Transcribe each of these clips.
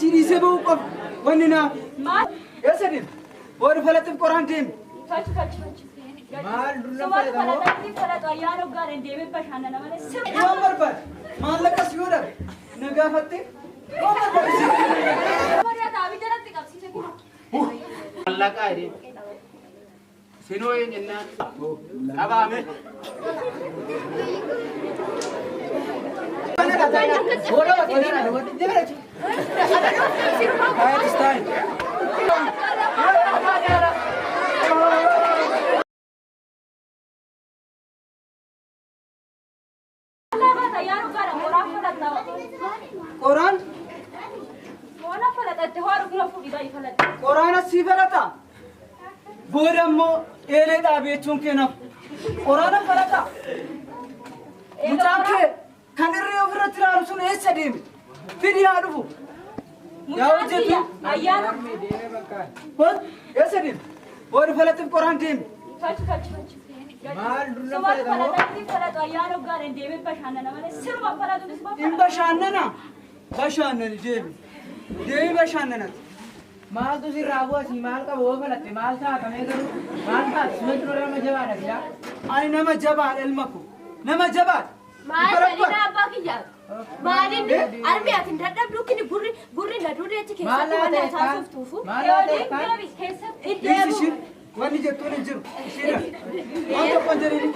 sii dhiisee ba'uu qofa. Wanni naa. Maal? Eessa deemte? Boru falaxif qoraan deemi. Fachi fachi fachi. Maal durna Sumatu fayyadamoo? falaxatti falaxu ayyaana hoggaadhaan deemee bashannana malee sirna. Waan barbaade maallaqas yoo dhabe na gaafatte waan barbaade si. Maria taabii jalatti qabsiise kun. Mallaqaa jedhee. Sinoo een jennaan qabaame. Alaabaa ayyaana hoggaadhaan qoraan falaxaa. Qoraan Hola falaxatte ho'a dhuguma fuudhi baay'ee falaxatte. qoraan asii falaxa. Booda immoo eelee dhaabee jechuun keenaaf qoraana falaxa. Mucaan kee kan irree ofirratti ilaalu sun eessa deeme? Fidi haa dhufu. Yaa Mucaan hojjetu. kiyya ayyaana Hot eessa deeme? Boru falaxif qoraan deemi. fachi fachi fachi. Maal durna Sumatu fayyadamoo? falaxatti falaxu ayyaana hoggaadhaan deemee bashannana malee sirma falaxu suma In falaxu. bashannana. Bashannani deemi. Deemi bashannanati. Maaltu sirraa bu'asii maal qaba yoo falatte maal taatamee garuu maal taate suma dura nama jabaadha silaa. Ani nama jabaadha ilma koo. Nama jabaadha. Maal bal'ina abbaa kiyyaa? Maalinni armi ati hin dadhabdu kini gurri gurri na duudeechi Maal keessatti laa wanni ta'e ati kaan? haasoftuufu. Maal laa ta'e kaan? Deebi keessatti. Hin Dhiisi deemu. ishiin wanni jettuun hin jiru. Ishiidha. Waan tokko hin jedhini.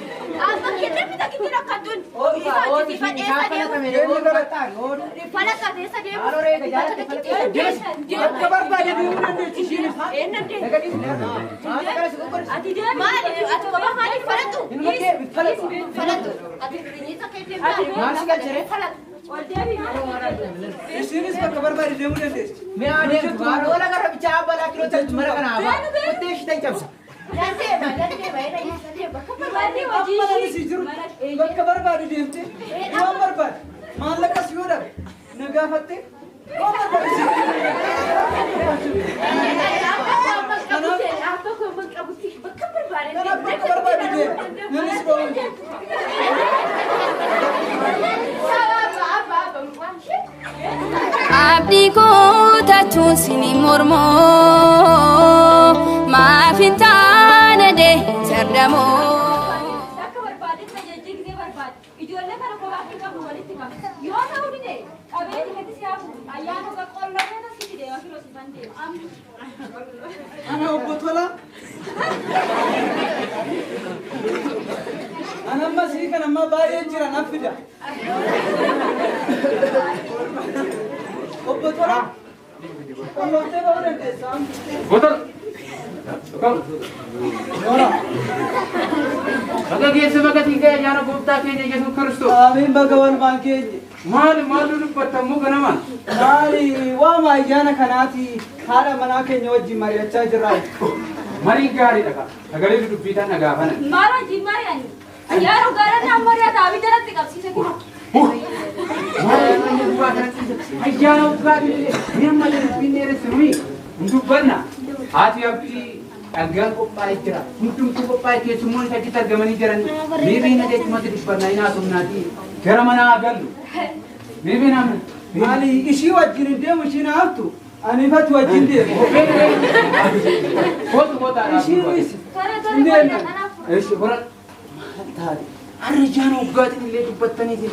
Abbaa kiyya namni takka hin rakkattun. Oolu oolu isaan falatame oolu falattaan oolu. Falaqqa keessa deemu. Maal horee gajaarratti falatte. Bakka barbaade deemuu dandeechi ishiinis. Eenna deemu. Daga dhiisi maal akkana si goggorsite? Ati deebi. Maali ati kophaa maaliif falattu? Inuma kee falattu. Falattu. Ati firiinsa kee deemtaa? Maal si galchere? Falattu. Ol deebi. Ishiinis bakka barbaade deemuu dandeechi. Mi'a adeemtu maal oola gara bichaa abbaa laakiloo ta'e mara kana abbaa. Qottee ishee ta'e cabsa. Dandeema dandeema eenna dandeema. Manni hojii Amma namni ishii. si jiru bakka barbaade deemte waan barbaade maallaqas yoo dhabe na gaafatte waan barbaade si. Abbaa koo amma qabutti bakka barbaade. Kanaaf bakka barbaade deema. Nanis ba'uu hin jiru. Abdii kutachuun sini mormoo maaf hin taane dee sardamoo. Akka barbaadetti ajajjii gisee barbaade. Ijoollee kana kophaa fi qabu walitti qaba. Yoo ta'u dide qabeenya keetti si hafu ayyaana hoggaa qolloo keessa si deema firoo si fan deema. Amma. Ana obbo Tolaa. Ana amma sii kan amma baay'ee jira nan fida. Obbo Tolaa. Qollooftee ba'uu dandeessa amma. Goota. Baga geesse baga siin ga'e ayyaana gooftaa keenya Yesuus Kiristoos. Amiin baga walumaan keenye. Maali maal dubbattammoo ganamaan? Maali waama ayyaana kanaati haadha manaa keenya wajjin mari'achaa jirra. Marii gaariidha ka. Sagalee dubbii tan dhagaafanan. Maal wajjin mari'anni? Ayyaana hoggaadhaan naan mari'ata abidda irratti qabsiise kun. Ayyaana uffaatiin illee mi'a dubbiin dheeressinui hin dubbanna. Haati abdii dhagaan qophaa'ee jira. Hundumtuu qophaa'ee keessummoon isa achitti argamanii jiran. Mee beena jechumatti dubbanna hin haasofnaatii gara manaa gallu. Mee beena Maali ishii wajjin hin deemu ishiin haftu ani ifatti wajjin deemu. Kootu kootaa. Ishiinis Tole hin tole deemne. kanaaf. Eessi hora maal taate? Harri ayyaana uggaatiin illee dubbattaniiti.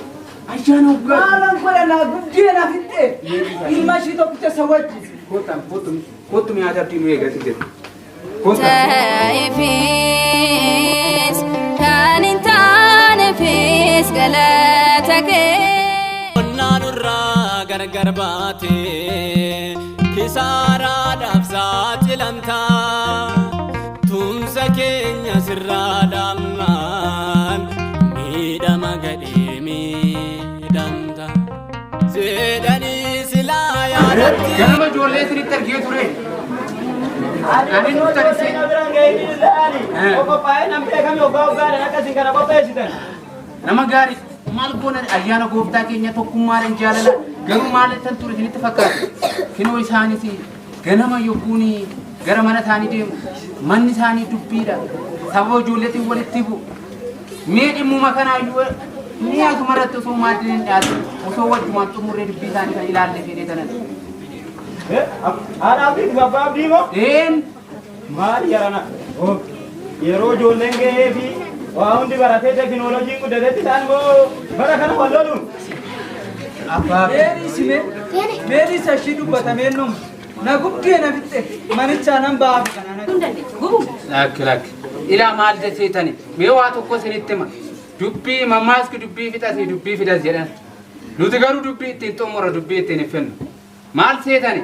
Ayyaana uggaatiin. Maalan godha naa guddee na fixxe ilma ishii tokkicha isa wajjin. Kootaan kootu kootu mi'aata abdii nu eegatti jedhu. Kootaan. Ta'eefis kan hin taaneefis galata kee. Qonnaan irraa gargar baate kisaaraadhaaf saaxilamta tumsa keenya sirraa dhaabnaan miidhama gadhee miidhamta jedhanii silaa yaadatti. Ganama ijoollee isinitti argee ture. Ani nutti isin. Nama gaarii maal goona ayyaana gooftaa keenya tokkummaadhaan jaalala garuu maal tan ture isinitti fakkaata. Kinoo isaanis ganama yogguun gara mana isaanii deemu manni isaanii dubbiidha. Sababa ijoolleetiin walitti bu'u. Mee dhimmuma kanaayyuu mee asuma irratti osoo maaddiin hin dhiyaatin osoo wajjumaan xumurree dubbii isaanii kan ilaalle fedhee tanan. Haadha abdii abbaa abdii moo? Een. Maal jarana? Yeroo ijoolleen gahee fi waa hundi baratee teekinooloojiin guddatetti isaan immoo bara kana wal loluun. Abbaa. Meerii simee meerii sashii dubbatamee nuum na gubdee na fixxe manichaa nan ba'aafi kana. Kun dandeecha gubu. Lakki lakki. Ilaa maal jecheetani? Mee waa tokko isinitti hima. Dubbii mammaaski dubbii fixas dubbii fidas jedhan. Nuti garuu dubbii ittiin xumura dubbii ittiin hin finnu. Maal seetani?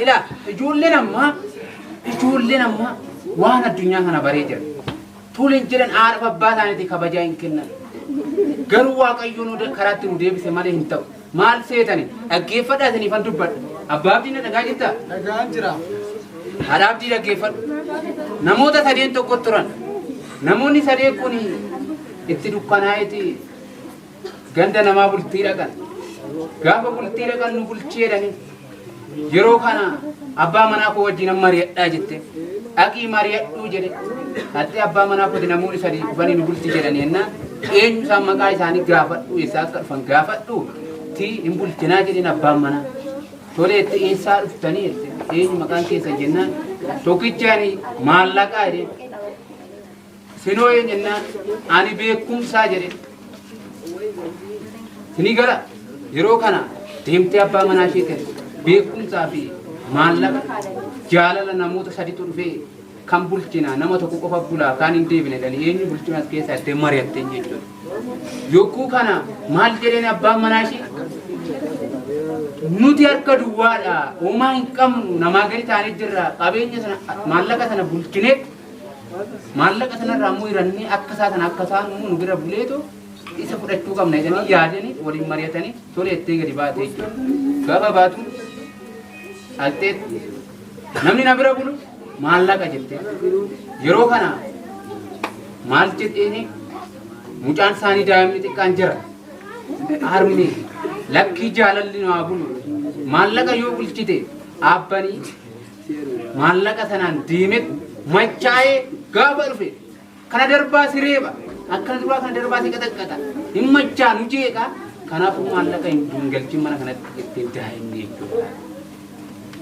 Ilaa ijoolleen ammaa waan addunyaa kana baree jira. Tole hin jedhan, haadha abbaa isaaniitii kabajaa hin kennan. Garuu Waaqayyo nu karaatti nu deebise malee hin ta'u. Maal seetani? Dhaggeeffadhaa, isiniifan dubbadha. Abbaa Abdii, na dhagaa jirtaa? Dhagaan jira. Haadha Abdii, dhaggeeffadhu. Namoota sadeen tokko turan. Namoonni sadeen kun itti dukkanaa'eeti ganda namaa bultii dhaqan. Gaafa bultii dhaqan nu bulchii jedhanii. Yeroo kana abbaa manaa koo wajjin mari'adhaa jette. Dhaqii mari'adhuu jedhe. Hattee abbaa manaa kooti namoonni sadii dhufanii nu bultii jedhanii jennaan, eenyu isaan maqaa isaanii gaafadhu, eessaa akka dhufan gaafadhu ti hin bulchinaa jedheen abbaan manaa. Tolee itti, eessaa dhuftanii jette, eenyu maqaan keessan jennaan, tokkichi ani maallaqaa jedheen. Sinoo eenyu jennaan, ani beekumsaa jedhe. Sinii gara yeroo kana deemtee abbaa manaa ishee kenne beekumsaa fi maallaqa jaalala namoota saditu dhufee kan bulchina, nama tokko qofa bulaa kaan hin deebine jedhanii, eenyu bulchina as keessaa itti mari'atteen jechuudha. Yogguu kana maal jedheen abbaan manaa ishee? Nuti harka duwwaadha, uumaa hin qabnu, namaa gadi taanee jirra, qabeenya sana maallaqa sana bulchinee maallaqa sanarraa immoo hirannee akka isaa sana akka isaan immoo nu bira buleetu isa fudhachuu qabna jedhanii yaadanii waliin mari'atanii tole jettee gadi baate jechuudha. Gaafa baatu dhaqxee namni na bira bulu maallaqa jette. Yeroo kana maal jedheeni mucaan isaanii daa'imni xiqqaan jira. Harmi lakkii, jaalalli naa bulu, maallaqa yoo bulchite dhaabbanii maallaqa sanaan deemet machaa'ee gaafa dhufe kana darbaa si reeba, akkana duraa kana darbaa si qaxaqqaxa, hin machaa nu jeeqa, kanaafuu maallaqa hin galchin mana kanatti jettee daa'imni jechuudha.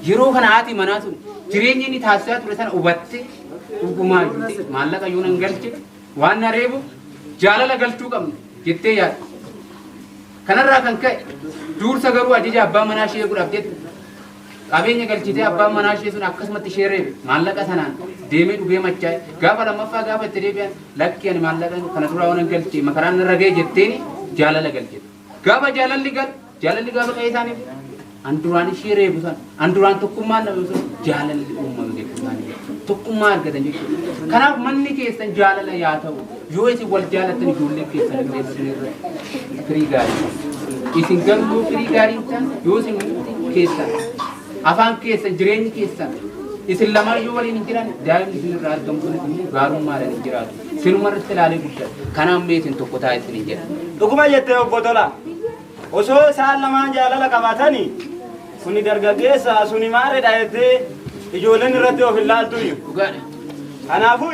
Yeroo kana haati manaa sun jireenya inni taasisaa ture sana hubatte, dhugumaa iyyuu maallaqa yoo nan galche waan na reebu, jaalala galchuu qabna jettee yaadde. Kanarraa kan ka'e duursa garuu ajaja abbaa manaa ishee eeguudhaaf jette qabeenya galchitee abbaan manaa ishee sun akkasumatti ishee reebe, maallaqa sanaan deemee dhugee machaa'e. Gaafa lammaffaa gaafa itti deebi'an, lakki, ani maallaqa kana duraa waan galche makaraan narra ga'e jetteeni jaalala galchite. Gaafa jaalalli gal jaalalli gaafa qe'ee isaaniif an duraan ishee reebu san, an duraan tokkummaan dhabe sun, jaalalli uumame jechuu isaanii tokkummaa argatan jechuudha. Kanaaf manni keessan jaalala yaa ta'u. Yoo isin wal jaalattan ijoollee keessan illee isin irratti firii gaarii. Isin garuu yoo firii gaarii hin taane, yoo isin keessan afaan keessan jireenyi keessan isin lamaan yoo waliin hin jiraanne, daa'imni isin irraa argamu sunis immoo gaarummaadhaan hin jiraatu. Sinuma irratti ilaalee guddata. Kanaaf mee isin tokko ta'a isin hin jedha. Dhuguma jettee, obbo Tola. Osoo isaan lamaan jaalala qabaatanii kuni dargaggeessa suni maareedha jettee ijoolleen irratti of hin laaltuyyuu. Dhugaadha. Kanaafuu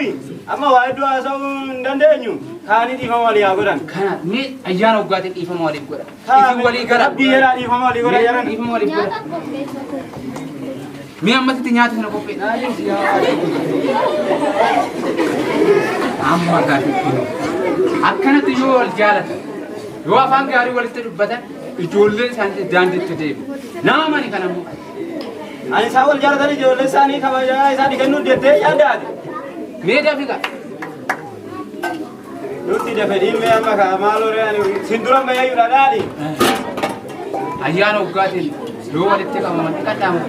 amma waa hedduu haasa'uu hin dandeenyu, kaanii dhiifama walii haa godhan. Kanaaf mee ayyaana waggaatiin dhiifama waliif godha. Isin walii gara. Rabbii jedhaa dhiifama walii godha jedhan. Dhiifama waliif godha. Mee ammasitti nyaata sana qopheessa. Amma gaariitti akkanatti yoo wal jaalatan, yoo afaan gaarii walitti dubbatan, ijoolleen isaanii daandiitti deebi'u. Nama mani kana immoo. Ani isaan wal jaalatan ijoollee isaanii kabajaa isaanii kennuuf jettee yaaddaati. Mee dafiqa. Nutti dafe dhiimmee amma kaa maaloo ree, ani sin dura bayayyuudha dhaadhi. Ayyaana waggaatiin yoo walitti qabaman dhiqadhaamu.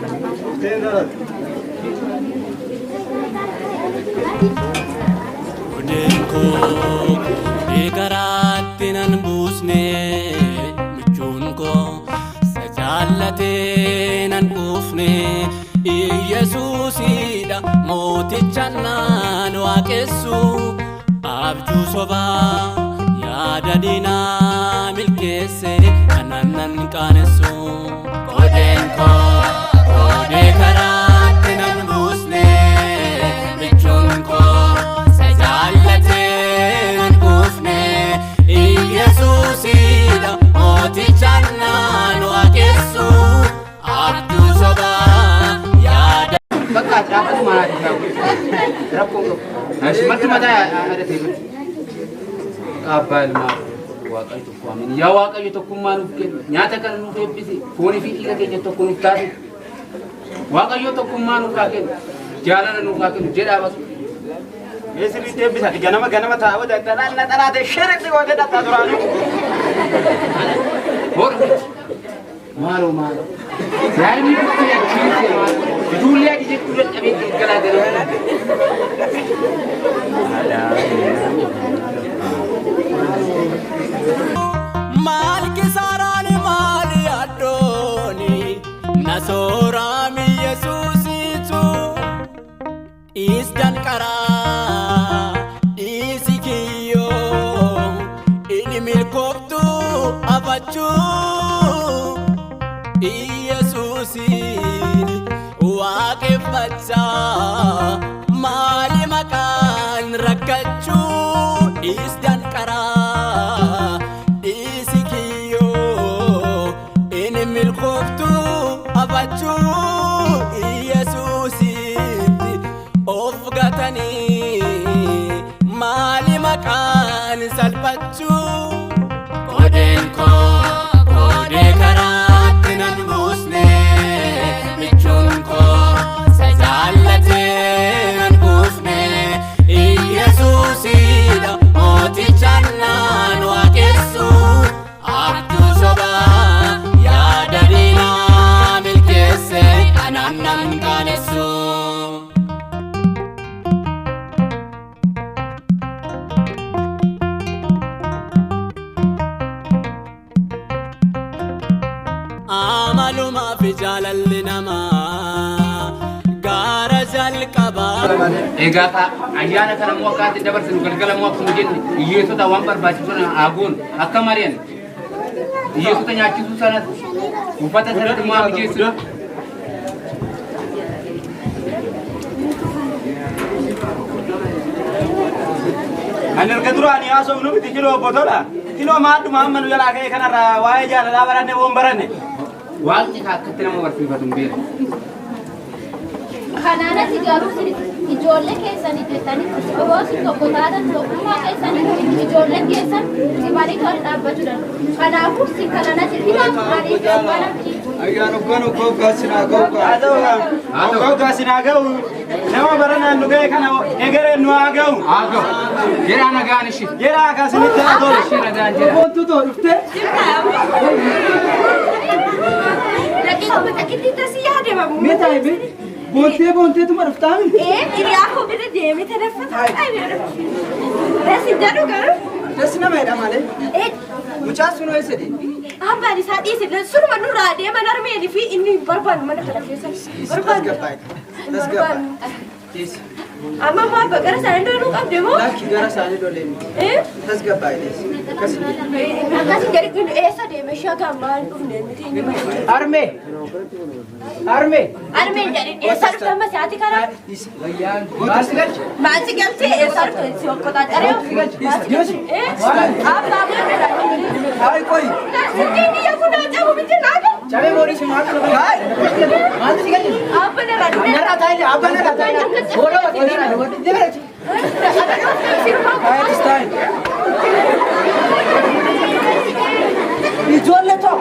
Odeen koo koodee karaatti nan buusne, michuun koo isa jaallatee nan quufne, Iyesuusidha mooticha naan waaqessu, abjuu sobaa yaada diinaa milkeesse kanan nan qaanessu. Odeen koo koodee karaatti nan buusne, michuun koo isa jaallatee nan quufne, Iyesuusidha mooticha naan waaqessu, abjuu sobaa. Achi mataa adatee miti. Abbaa ilmaa Waaqayyo tokko amiin. Yaa Waaqayyo tokkummaa nuuf kenni. Nyaata kana nuuf eebbisi. Foonii fi dhiiga keenya tokko nuuf taasisi. Waaqayyo tokkummaa nuuf haa kennu. Jaalala nuuf haa kennu jedhaa bas. Mee sirriitti eebbisati ganama ganama taa'uu xalaanna xalaate shiritti gootee dhaqxaa duraanuu. Horu miti. Maaloo maaloo. Daa'imni dhuftee achiin maaloo. Ijoollee adii jechuu dadhabee galgalaa ganama. Maal kisaaraan maal yaaddooni na sooraami Yesuusitu dhiis danqaraa dhiisi kiyyoo inni milkooftu afachuu Yesuusiin waaqeffachaa maali maqaan rakkachuu dhiis danqaraa dhiisi kiyyoo inni milkooftu afachuu Yesuusitti of gatanii maali maqaan salphachuu Kodeen koo kodee karaatti nan buusne michuun koo isa jaallatee nan buufne Yesuusidha mooticha naan waaqessu abjuu sobaa yaada diinaa milkeesse anaan nan qaanessu. Amalumaa fi jaalalli namaa gaara jalqabaa. Egaa ka ayyaana kana immoo akka ati dabarsinu galgala immoo akkuma jenne hiyyeessota waan barbaachisu sana haa goonu akka mari'an hiyyeessota nyaachisuu sanas uffata sanatti immoo haa mijeessinu. Ani erga duraanii haasofnu miti kiloo obbo Tola. Kiloo maadhuma amma nu jalaa ka'e kanarraa waa'ee jaalalaa baranne woon baranne. Waaqni ka akkatti nama barsiifatu hin beeku. Kanaan asi garuu isin ijoollee keessanii jettanii yoo isin tokko taatan tokkummaa keessanii ijoolleen keessan cimanii tola dhaabbachuu danda'u. Kanaafuu isin kanaan asi hima ani fi abbaan abdii. Ayyaana hoggaan hoggaa hoggaa sinaa ga'u. Haa ta'u hoggaa hoggaa sinaa ga'u nama baranaan nu ga'e kana egereen nu haa ga'u. Haa ga'u. Jedhaa nagaan ishii. Jedhaa akkasinitti haa tolu. Ishii nagaan jedha. Boontuu too dhuftee. Daqiiquma takkitti tasii yaadamamu. Mee taa'e mee. Boontee boonteetuma dhuftaa miti. Ee hiriyaa koo bira deemee tanaffata. Das hin jedhu garuu. Das nama jedha malee. Ee Mucaan sun eessa deeme? abbaan isaa dhiise sunuma nurraa deeman harmeenii fi inni hin barbaannu mana kana keessa. Barbaannu. Tasgabbaa'e. Tasgabbaa'e. Dhiisi. Amma immoo abba gara isaanii deemuu qabde moo? Lakki gara isaanii lolee miti. Ee Tasgabbaa'e dhiisi. Akkas hin jedhu. akkas hin jedhu inni eessa deeme shagaa maal dhufne miti inni mana. Harmee. Harmee. Harmeen jedhin eessa dhufte amma sa'aatii kana? Dhiisi. Maal si galche? Maal si galchee eessa dhufte si okkotaa Dhiisi. Ee abbaa godhudha. Hayi qoyi. Sirriin iyya kun cabu miti naaga. Cabee boorii si maal si galche? Maal si galche? Abba narraa dhufne. Narraa taa'ee abbaa narraa taa'ee. Booda bakka narraa dhufne. Quiet is time. Ijoollee too.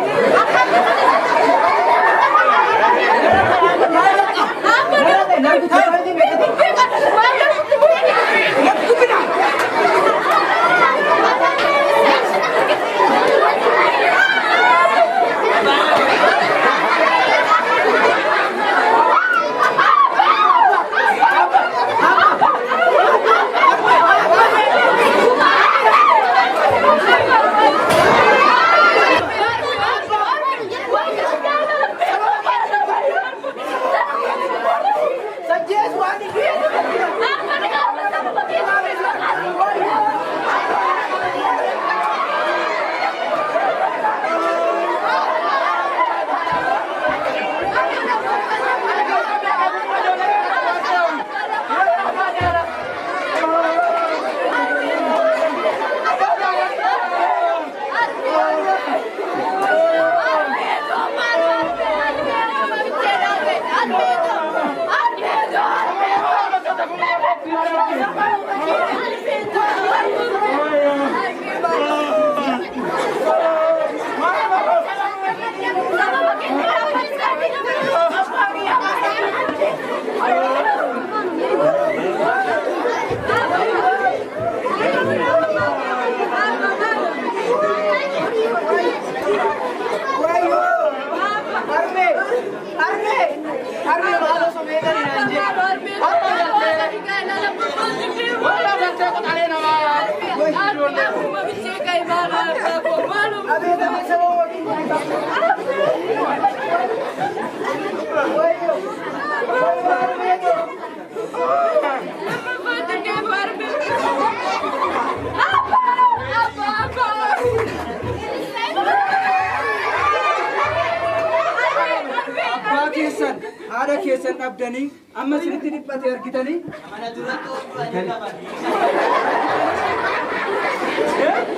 keessan haadha keessan dhabdanii amma isinitti dhiphate argitanii. Mana duratti ol du'anii qaban.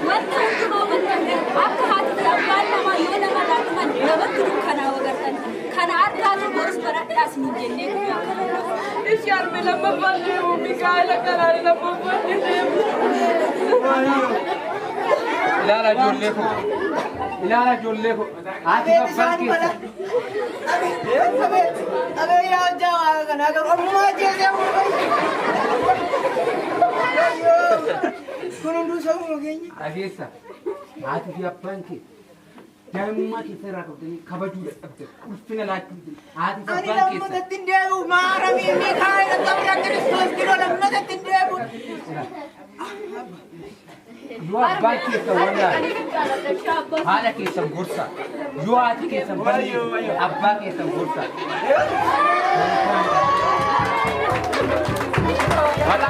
Wanta hundumaa wanta akka haati fi abbaan namaa yoo nama laaluman namatti dukkanaa wagartan. Kana argaatu borus baradhaas hin jennee guyyaa kana dhufu. Ishee harme lammaffaan deemu Mikaa'ela kanaan lammaffaan deemu. Ilaala ijoollee koo. Ilaala ijoollee koo. Haati Abeet abbaan isaan mala. keessan. Abeet abeet abeet yaa hojjaa waaqa kanaa garuu ammumaa ajjeesee Kun hunduu sabuma keenya. Dhageessa. Haati fi abbaan kee daa'imummaa keessa irraa qabdanii kabajuu dadhabdan ulfina laachuu haati fi Ani abbaan keessan. lammatatti hin deebi'u maaramii Mikaa'ela qabra Kiristoos kiloo lammatatti hin deebi'u. Yoo abbaan keessan wallaale haadha keessan gorsa. Yoo haati keessan balleesse abbaa keessan gorsa.